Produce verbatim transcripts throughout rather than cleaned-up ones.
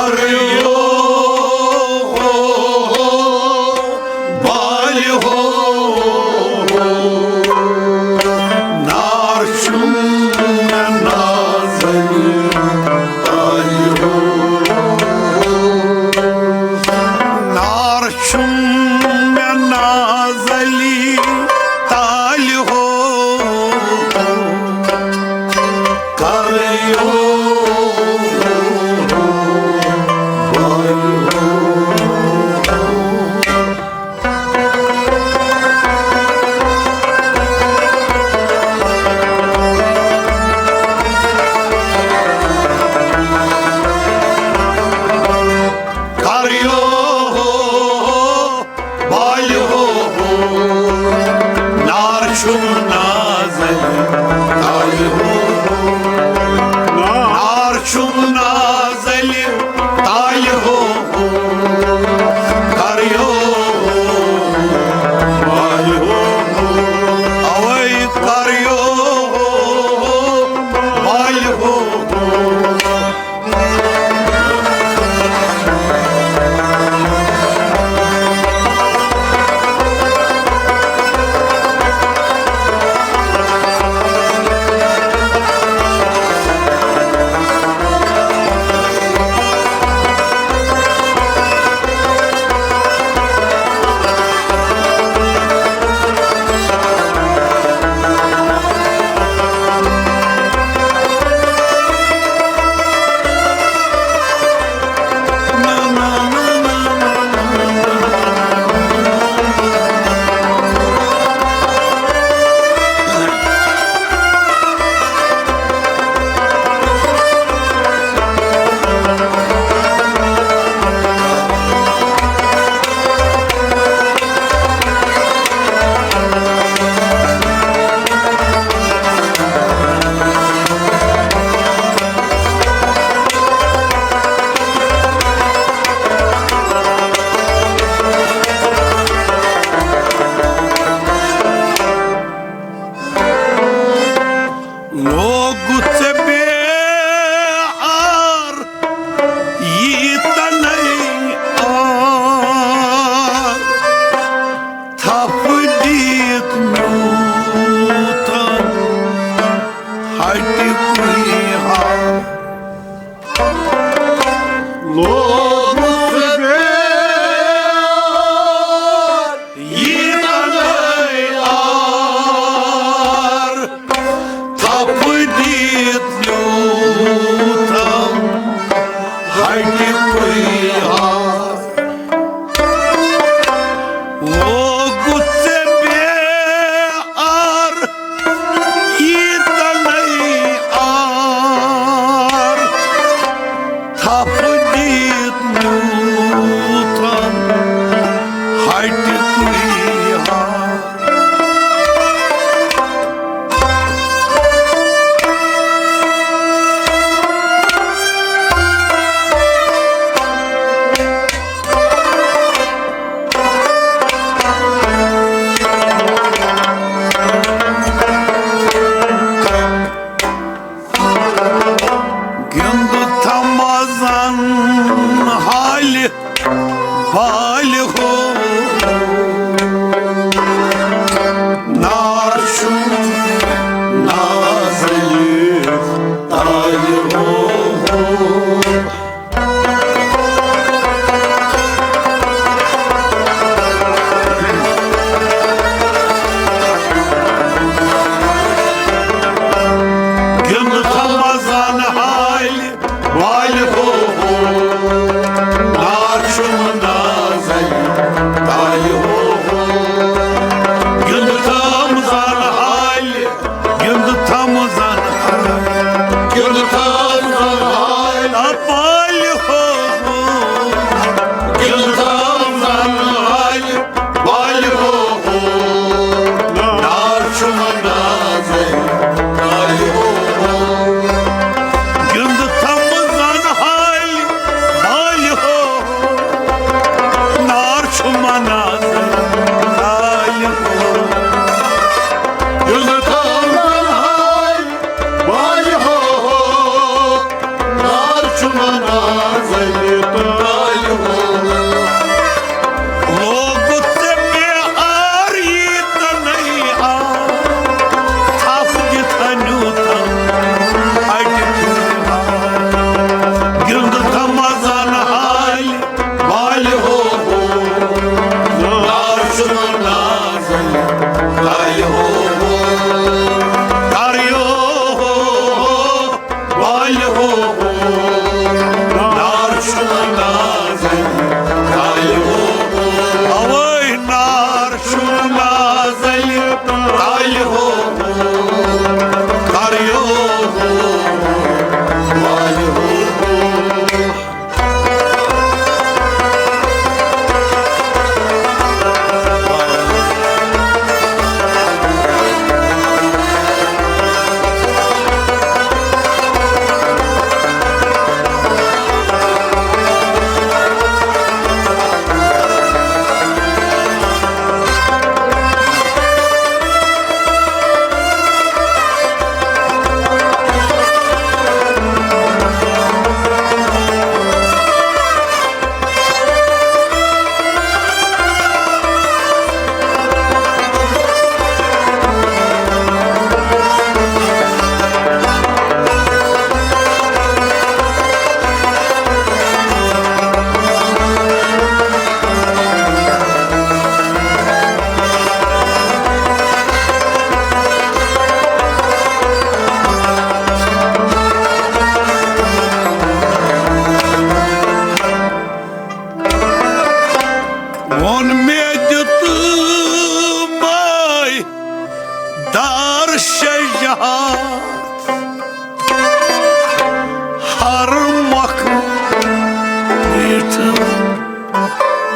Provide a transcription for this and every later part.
کریو ہو، بالہِ ہو، نار چھُم مےٚ نازلی تالہِ ہو۔ نار چھُم مےٚ نازلی تالہِ ہو۔ کریو ہو، بالہِ ہو۔ کریو ہو، بالہِ ہو، نار چھُم نازلی تالہِ ہو۔ نار چھُم نازلی تالہِ ہو، کریو ہو، بالہِ ہو، اوے کریو ہو، بالہِ ہو۔ لوگُتھ ژےٚ بیٚیہِ عار ییٖتنَے عار، تھپھ دِتھ نیوٗتھم ہٹہِ کُے ہار۔ لوگُتھ ژےٚ بیٚیہِ عار ییٖتنَے عار، تھپھ دِتھ نیوٗتھم ہٹہِ کُے ہار۔ لوگُتھ ژےٚ بیٚیہِ عار ییٖتنَے عار، تھپھ دِتھ نیوٗتھم ہٹہِ کُے ہار۔ گِنٛد تھمازن حالہِ بالہِ ہو۔ نار چھُم نازلی تالہِ ہو۔ گِنٛد تھمازن حالہِ بالہِ ہو، نار چھُم ناز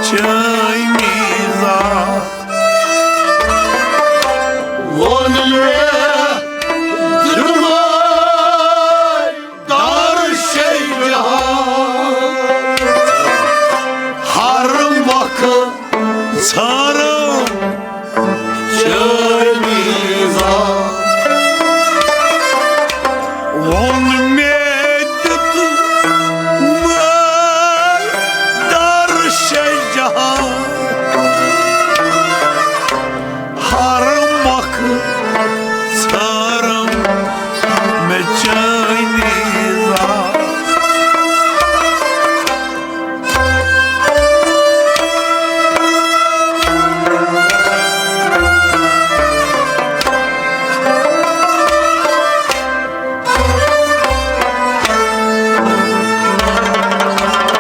چٲنی ذات۔ ووٚن مےٚ دُنمے دار شے جہان، ہر مۄکھٕ ژھانڈم چٲنی ذات۔ ووٚن مےٚ دیُت مٲلۍ دار شے جہان، ہر مۄکھٕ ژھانڈم مےٚ چٲنی ذات۔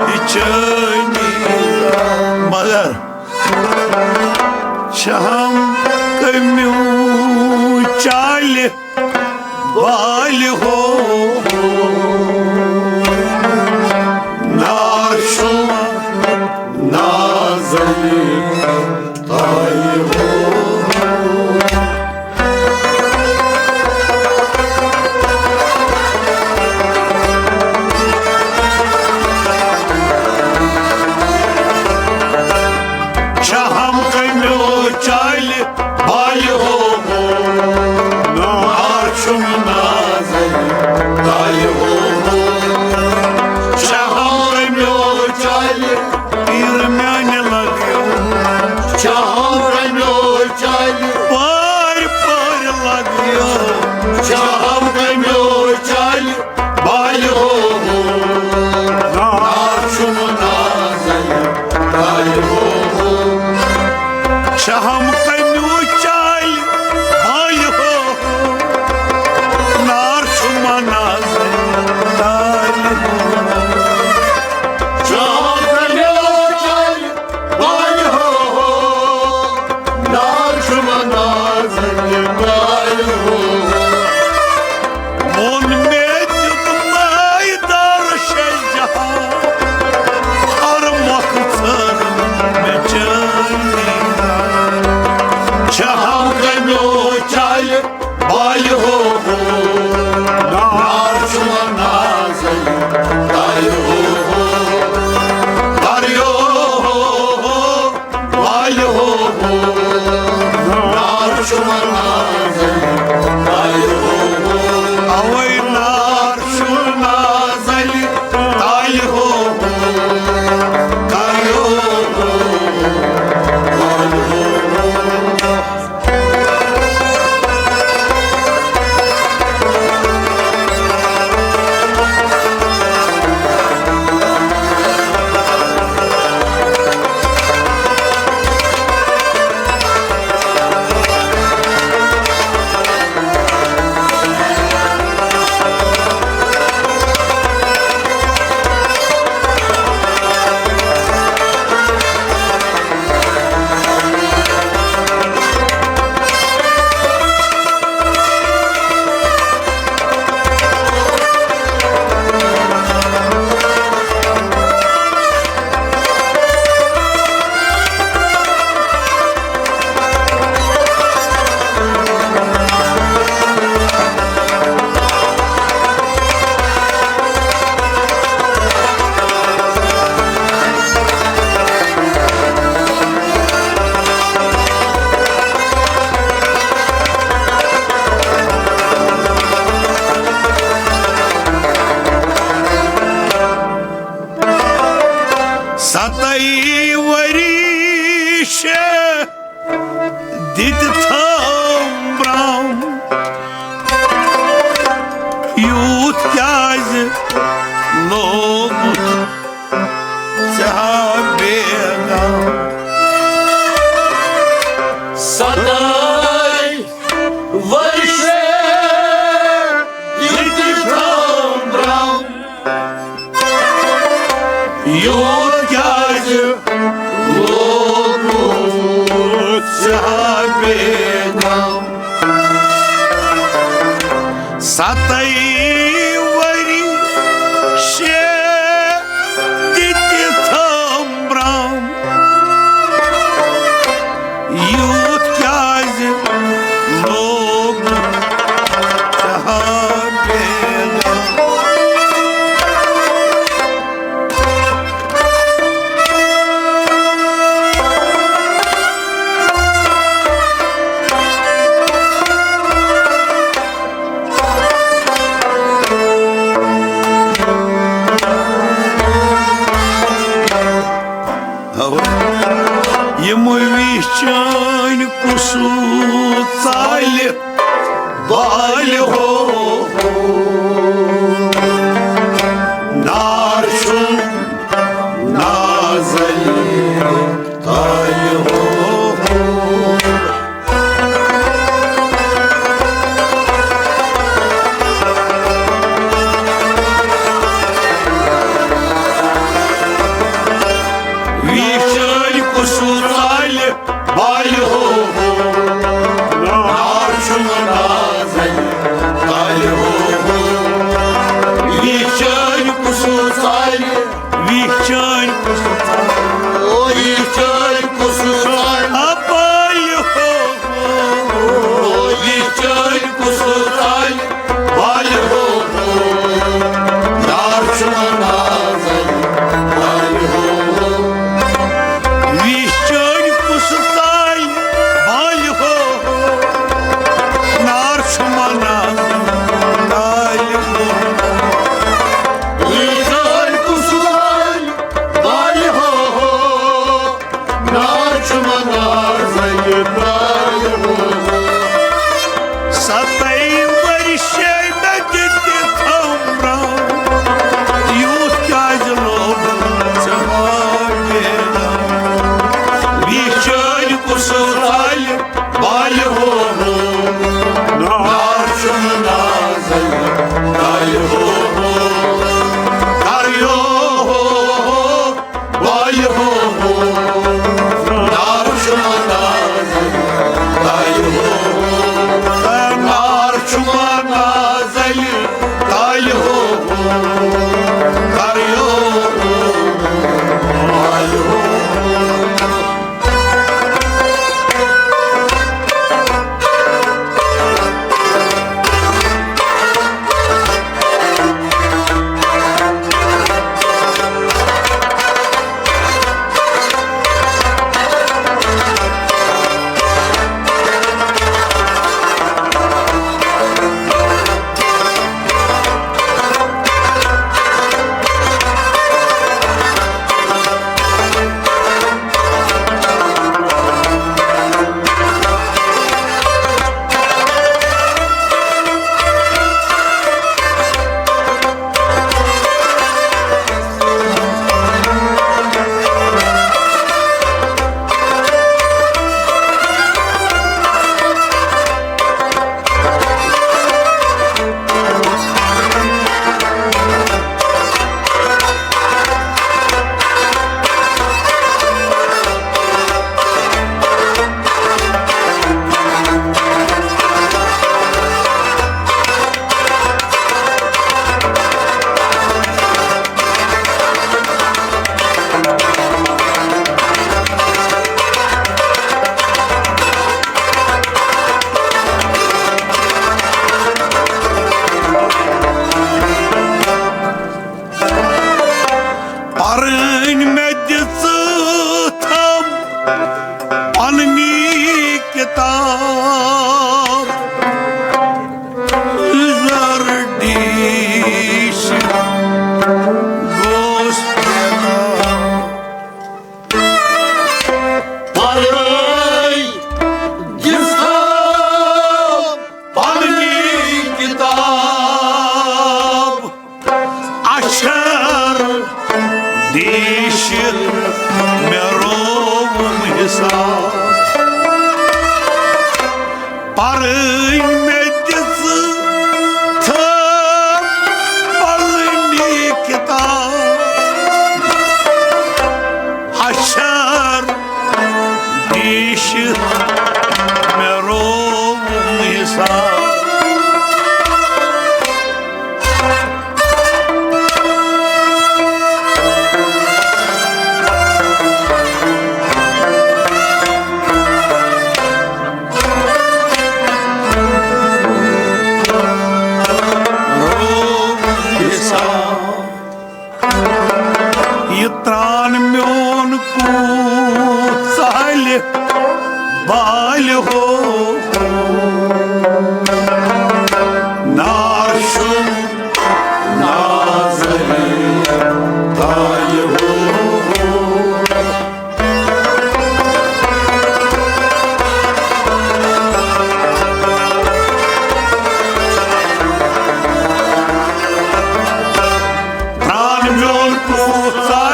یہِ چٲنی ذات۔ مگر چھم کمیو چالہِ بالہِ ہو، نار چھُم نازنہِ تالہِ ہو۔ چھم کمیو چالہِ بالہِ ہو، نار چھُم نازنہِ تالہِ ہو۔ چھم کمیو چالہِ، تیٖر میانہِ لگیو۔ چھم کمیو چالہِ، پارِ پارِ لگیو۔ چھم کمیو چالہِ بالہِ ہو، نار چھُم نازنہِ تالہِ ہو۔ چھم کمیو چالہِ بالہِ ہو، نار چھُم نازنہِ تالہِ ہو۔ چھم کمیو چالہِ بالہِ ہو، نار چھُم نازنہِ تالہِ ہو۔ ووٚن مےٚ دیُت مٲلۍ دار شے جہان، ہر مۄکھٕ ژھانڈم مےٚ چٲنی ذات۔ چھم کمیو چالہِ بالہِ ہو، نار چھُم نازنہِ تالہِ ہو۔ دریو ہو، والہِ ہو، نار چھُم نازنہِ تالہِ ہو۔ اوے نار چھُم نازنہِ تالہِ ہو، دریو ہو، والہِ ہو۔ ستٲیی ؤری چھِ دِتھ تھٲومٕتۍ برٛم، یوٗت کیٛازِ لوگُتھ ژےٚ ہا بے غم؟ ستٲے ورشے ییٚتہِ تھٲومٕتۍ برٛم، یوٗت کیٛازِ لوگُتھ ژےٚ ہا بے غم؟ ستٲیی ؤری چھِ دِتھ چٲنۍ کُسُل ژالہِ بالہِ ہو، نار چھُم نازَلہِ تالہِ ہو۔ ویچھٲنۍ کُسُل ژالہِ بالہِ ہو، نار چھُم نازَلہِ تالہِ ہو۔ ویچھٲنۍ کُسُل ژالہِ، ویچھٲنۍ کُسُل ژالہِ، او ویچھٲنۍ کُسُل ژالہِ بالہِ ہو۔ او ویچھٲنۍ کُسُل ژالہِ بالہِ ہو، نار چھُم نازَلہِ تالہِ ہو۔ ویچھٲنۍ کُسُل ژالہِ بالہِ ہو، نار چھُم نازَلہِ تالہِ ہو۔ ویچھٲنۍ کُسُل ژالہِ بالہِ ہو، نار چھُم نازَلہِ تالہِ ہو۔ ستٲے ؤرشے مےٚ دِتھ تہِ تھمبرو، یوٗت کیٛازِ لوٚگ ژےٚ ماجہِ؟ ویچھٲنۍ کُسُل ژالہِ بالہِ ہو، نار چھُم نازَلہِ تالہِ ہو۔ کریو ہو، بالہِ ہو، نار چھُم نازَلہِ تالہِ ہو۔ نار چھُم نازَلہِ تالہِ ہو۔ کریو ہو، بالہِ ہو۔ پرٕنۍ مےٚ دِژٕتھم پننی کتاب، زردیش گوس پرٕنۍ دِژٕتھم پننی کتاب۔ اچھر دیشت مےٚ رووُم حساب۔ پرٕنۍ مےٚ دِژٕتھم پننی کتاب۔ اچھر دیشت مےٚ رووُم حساب۔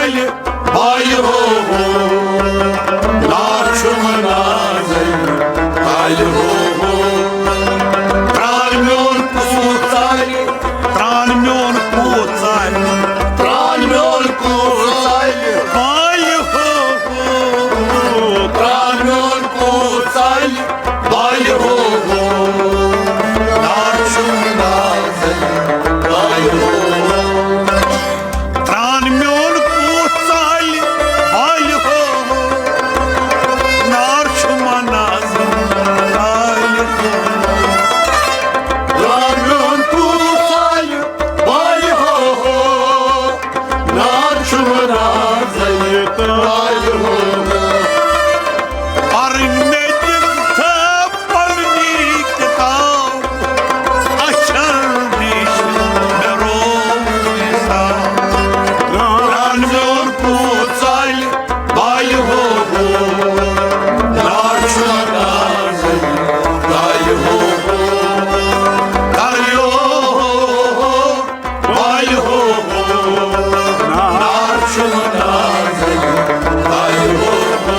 بالہِ ہو ہو، نار چھُم نازَے، بالہِ ہو ہو۔ ترٛان میون کوٗت ژالہِ، ترٛان میون کوٗت ژالہِ، ترٛان میون کوٗت ژالہِ، بالہِ ہو ہو۔ ترٛان میون کوٗت ژالہِ، بالہِ ہو ہو۔ نار چھُم نازَے، بالہِ ہو ہو۔ ترٛان میون کوٗت ژالہِ، بالہِ ہو ہو۔ نار چھُم نازَے، بالہِ ہو ہو۔ ترٛان میون کوٗت ژالہِ، بالہِ ہو ہو۔ نار چھُم نازَے، بالہِ ہو ہو۔ پَرٕنۍ مےٚ تہِ تھٲو پننی کتاب، اچھل نِش مےٚ روو حساب۔ پرٛان میون کوٗت ژالہِ، بالہِ ہو ہو۔ نار چھُم نازَے، بالہِ ہو ہو۔ کریو ہو ہو۔ بالہِ ہو ہو، نار چھُم نازَے، بالہِ ہو ہو۔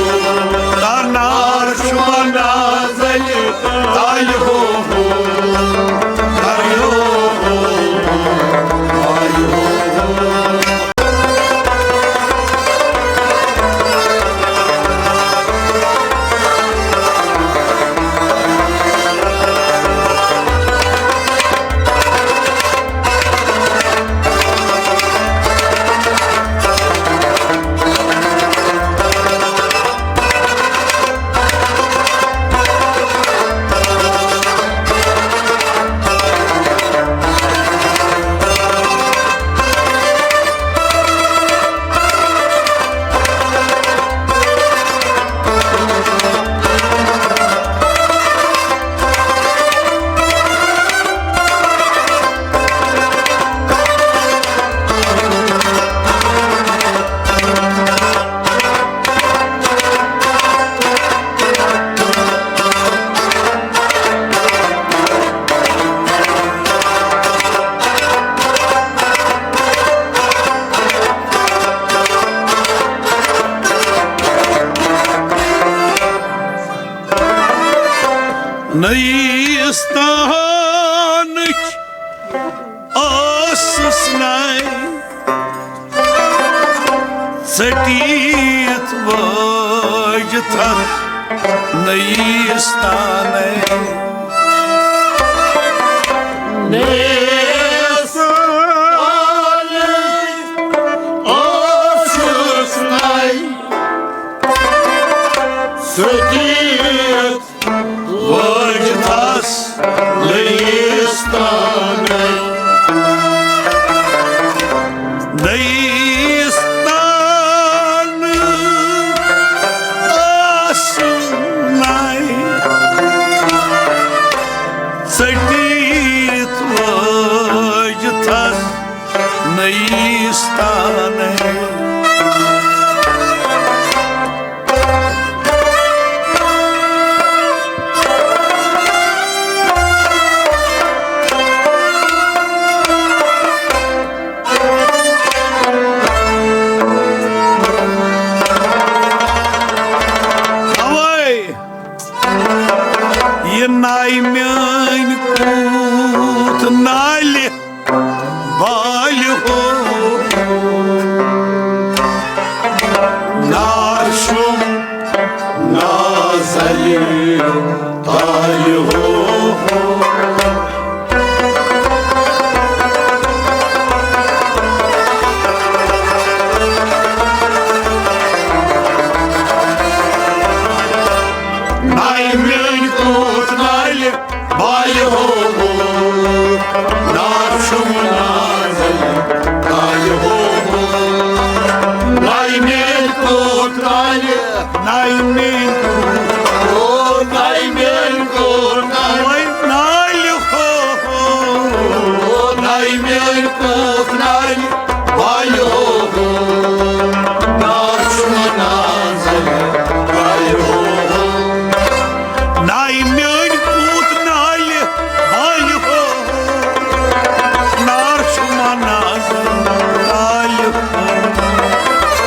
نار چھُم نازَے، بالہِ ہو ہو۔ بالہِ ہو ہو، بالہِ ہو ہو۔ نیستانٕچ ٲسٕس نَے ژٔٹِتھ وٲج تھَس نیستانٕچ۔ نیستانٕچ ٲسٕس نَے ژٔٹِتھ وٲج تھَس نیستانٕچ۔ نیستان ٲسٕس نَے ژٔٹِتھ وٲج تھَس نیستانٕچ۔ اوے، یہِ نَے میٛٲنۍ کوٗت نالہِ بالہِ ہو۔ نار چھُم نازَے، بالہِ ہو۔ نَے میٛٲنۍ کوٗت نالہِ بالہِ ہو ہو، نار چھُم نازَے، بالہِ ہو ہو۔ نَے میٛٲنۍ کوٗت نالہِ، نَے میٛٲنۍ کوٗت، او نَے میٛٲنۍ کوٗت نالہِ، نالہِ ہو ہو۔ او نَے میٛٲنۍ کوٗت نالہِ، بالہِ ہو ہو۔ نار چھُم نازَے، بالہِ ہو ہو۔ نَے میٛٲنۍ کوٗت نالہِ، بالہِ ہو ہو۔ نار چھُم نازَے، بالہِ ہو ہو۔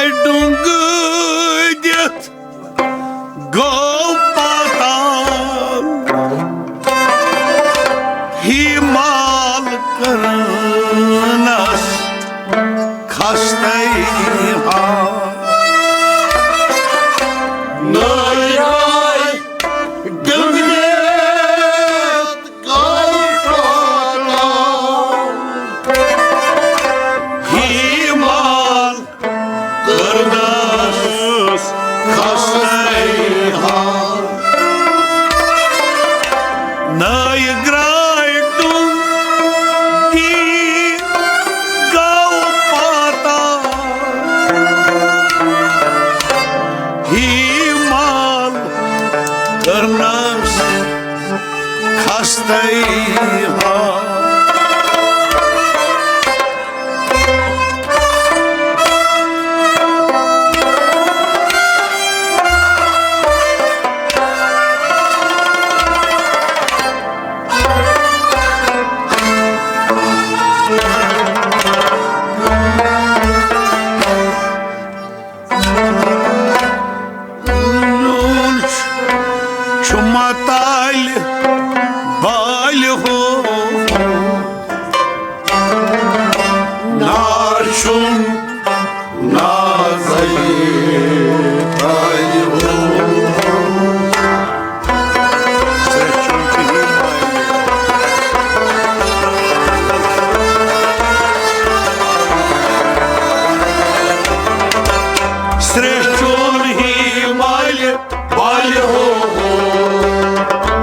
ڈوٚنٛگہٕ دِتھ گوٚو پاتال، ہی مال کٔرنَس خستَے حال۔ نٲے نٲے ڈوٚنٛگہٕ دِتھ گوٚو پاتال، ہی مال کٔرنَس خستَے حال۔ نٲے گرٛاے ڈوٚنٛگہٕ گوٚو پاتال، ہی مال کٔرنَس خستَے حال۔ نوٗن چھُ متالہِ بالہِ ہو، نار چھُم نازَے بالہِ ہو۔ سرٛیٚہہ چون ہی مالہِ، بالہِ ہو ہو۔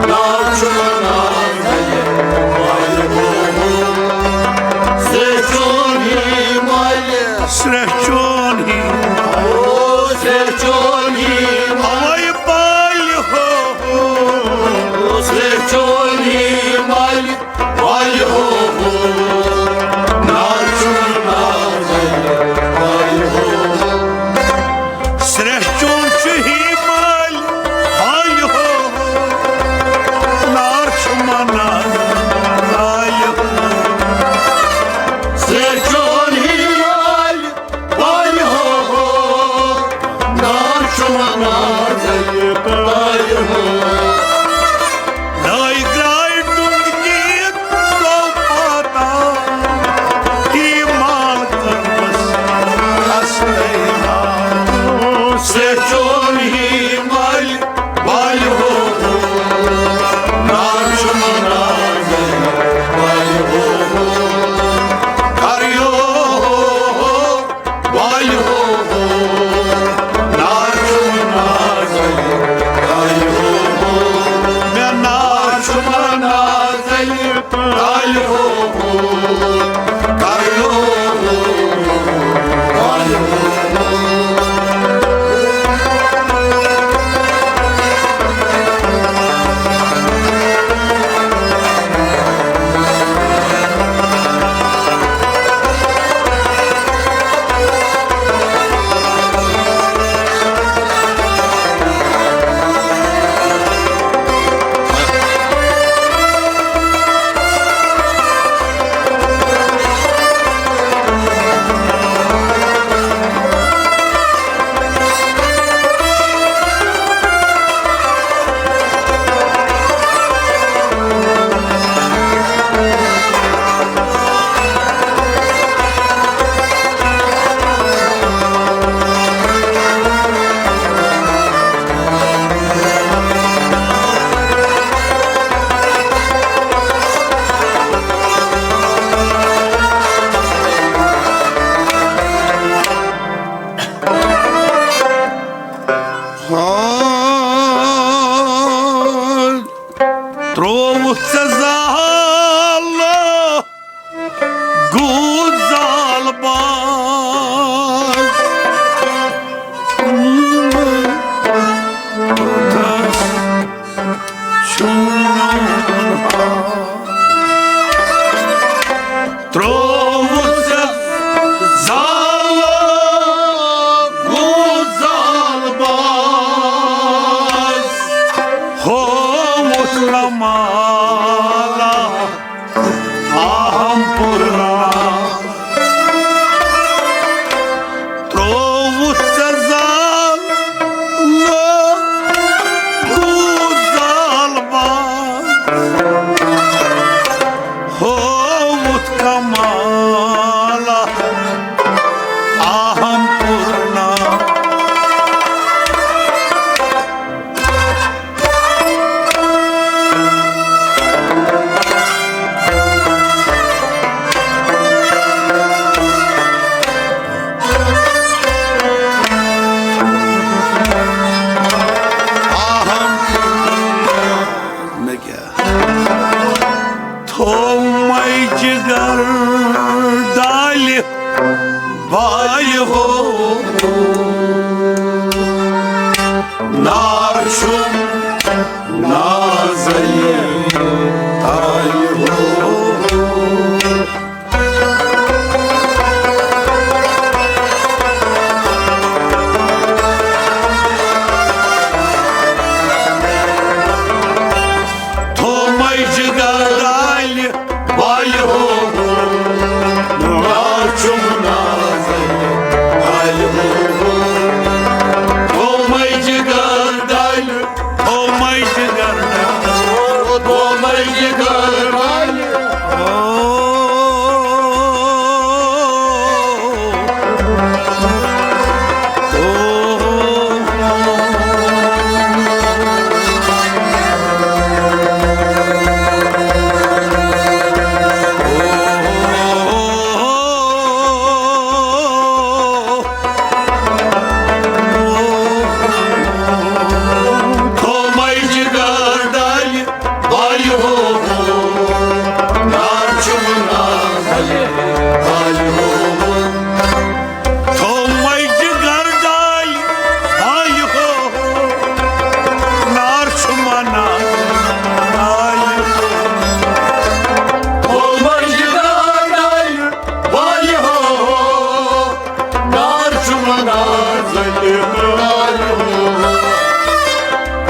ناو چھُ ناو بالہِ ہو ہو۔ سرٛیٚہہ چون ہی مالہِ۔ سرٛیٚہہ چون ہی۔ او سرٛیٚہہ چون ہی مالہِ۔ اوے بالہِ ہو ہو۔ سرٛیٚہہ چون ہی مالہِ۔ والہِ ہو ہو، ناز چھُ ناز، والہِ ہو ہو۔ سرٛیٚہہ چون چھُ ہی مالہِ، والہِ ہو ہو۔ نار چھُ منان، والہِ ہو ہو۔ سرٛیٚہہ چون ہی مالہِ، والہِ ہو ہو، نار چھُ وَنان زَیہِ تالہِ ہو۔ ناے گرٛاے ڈوٚنٛگہٕ دِتھ گوٚو پاتال، ہی مال کٔرنَس خستَے حال۔ سرٛیٚہہ چون ہی مالہِ، والہِ ہو ہو، نار چھُ وَنان زَیہِ تالہِ ہو ہو۔ کریو ہو ہو، والہِ ہو ہو، نار چھُ وَنان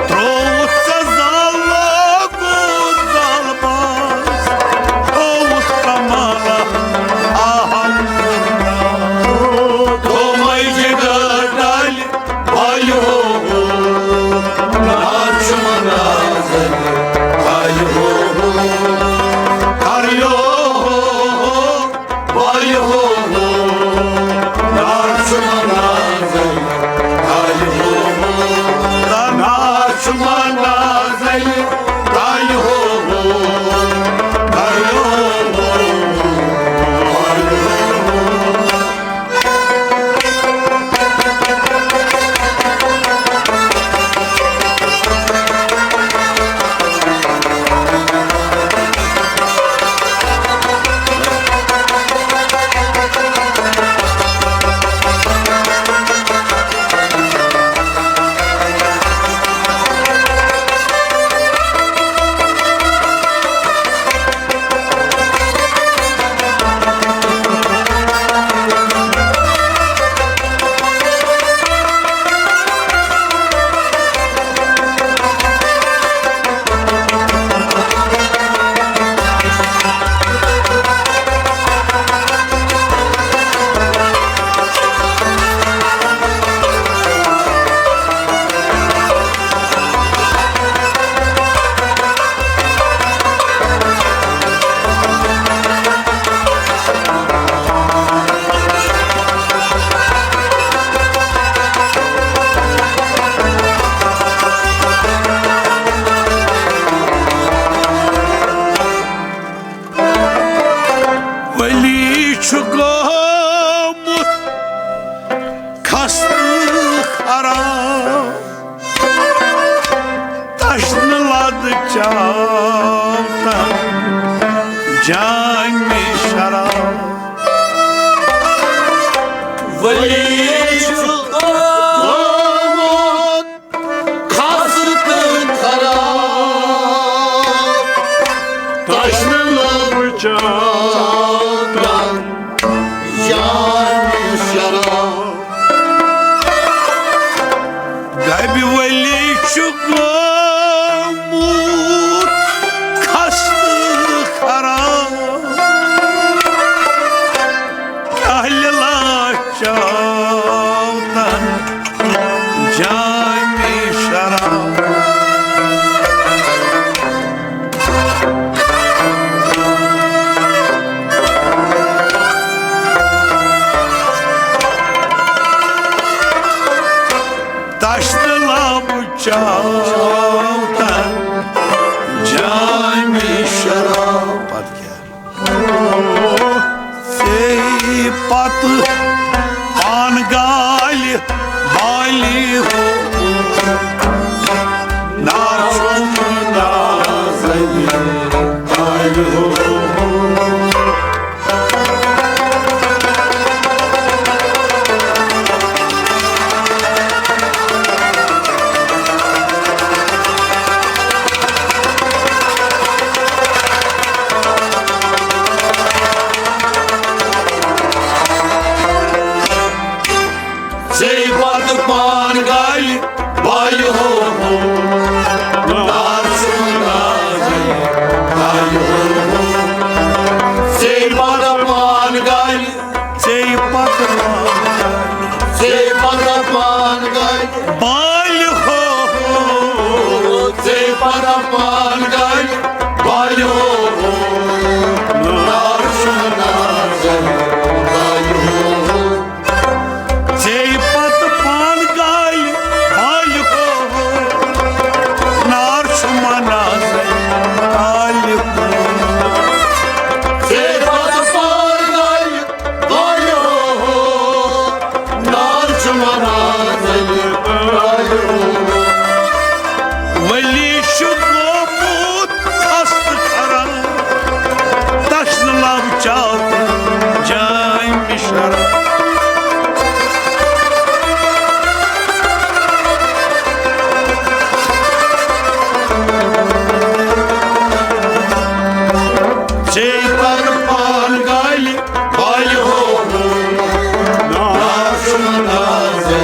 ترووُتھ ژےٚ زالہٕ لوگُت زالہٕ باز، تھووُتھ کمالہ آہم کوٚرناو۔ دوٚپمَے جگر ڈالہِ بالہِ ہو ہو، ناز چھُ منازَے بالہِ ہو ہو، کر یو ہو ہو۔ بالہِ ہو ہو، ناز چھُ منازَے، بالہِ ہو ہو، ناز چھُ منازَے، بالہِ ہو ہو، بالہِ ہو ہو، بالہِ ہو ہو۔ ولی چھُ گوٚمُت خستہٕ خراب، تشنہٕ لد چاوتن جامِ شراب۔ ولی چھُ گوٚمُت خستہٕ خراب، تشنہٕ لب چاوتن جامِ شراب۔ گبہِ ولی چھُ گوٚمُت خستہٕ خراب، اہلِ لاچاوتن جامِ شراب۔ تشنہٕ لب چاوتن جامِ شراب۔ پتہٕ کیٛاہ؟ ژے پتہٕ پان گالہِ بالہِ ہو، ناز چھُ منازَے بالہِ ہو۔ ژے پتہٕ پان گالہِ بالہِ ہو ہو، ناز چھُ منازَے بالہِ ہو ہو۔ ژے پتہٕ پان گالہِ، ژے پتہٕ پان گالہِ، ژے پتہٕ پان گالہِ بالہِ ہو ہو، ژے پتہٕ پان گالہِ بالہِ ہو ہو، ناز چھُ منازَے بالہِ ہو ہو۔ ژے پتہٕ پان گالہِ بالہِ ہو ہو، ناز چھُ منازَے بالہِ ہو۔ ژے پتہٕ پان گالہِ بالہِ ہو ہو، ناز چھُ منازَے بالہِ ہو ہو۔ ولی چھُ گوٚمُت خستہٕ خراب، تشنہٕ لب چاوتن جامِ شراب۔ ژے پتہٕ پان گالہِ بالہِ ہو ہو، ناز چھُ منازَے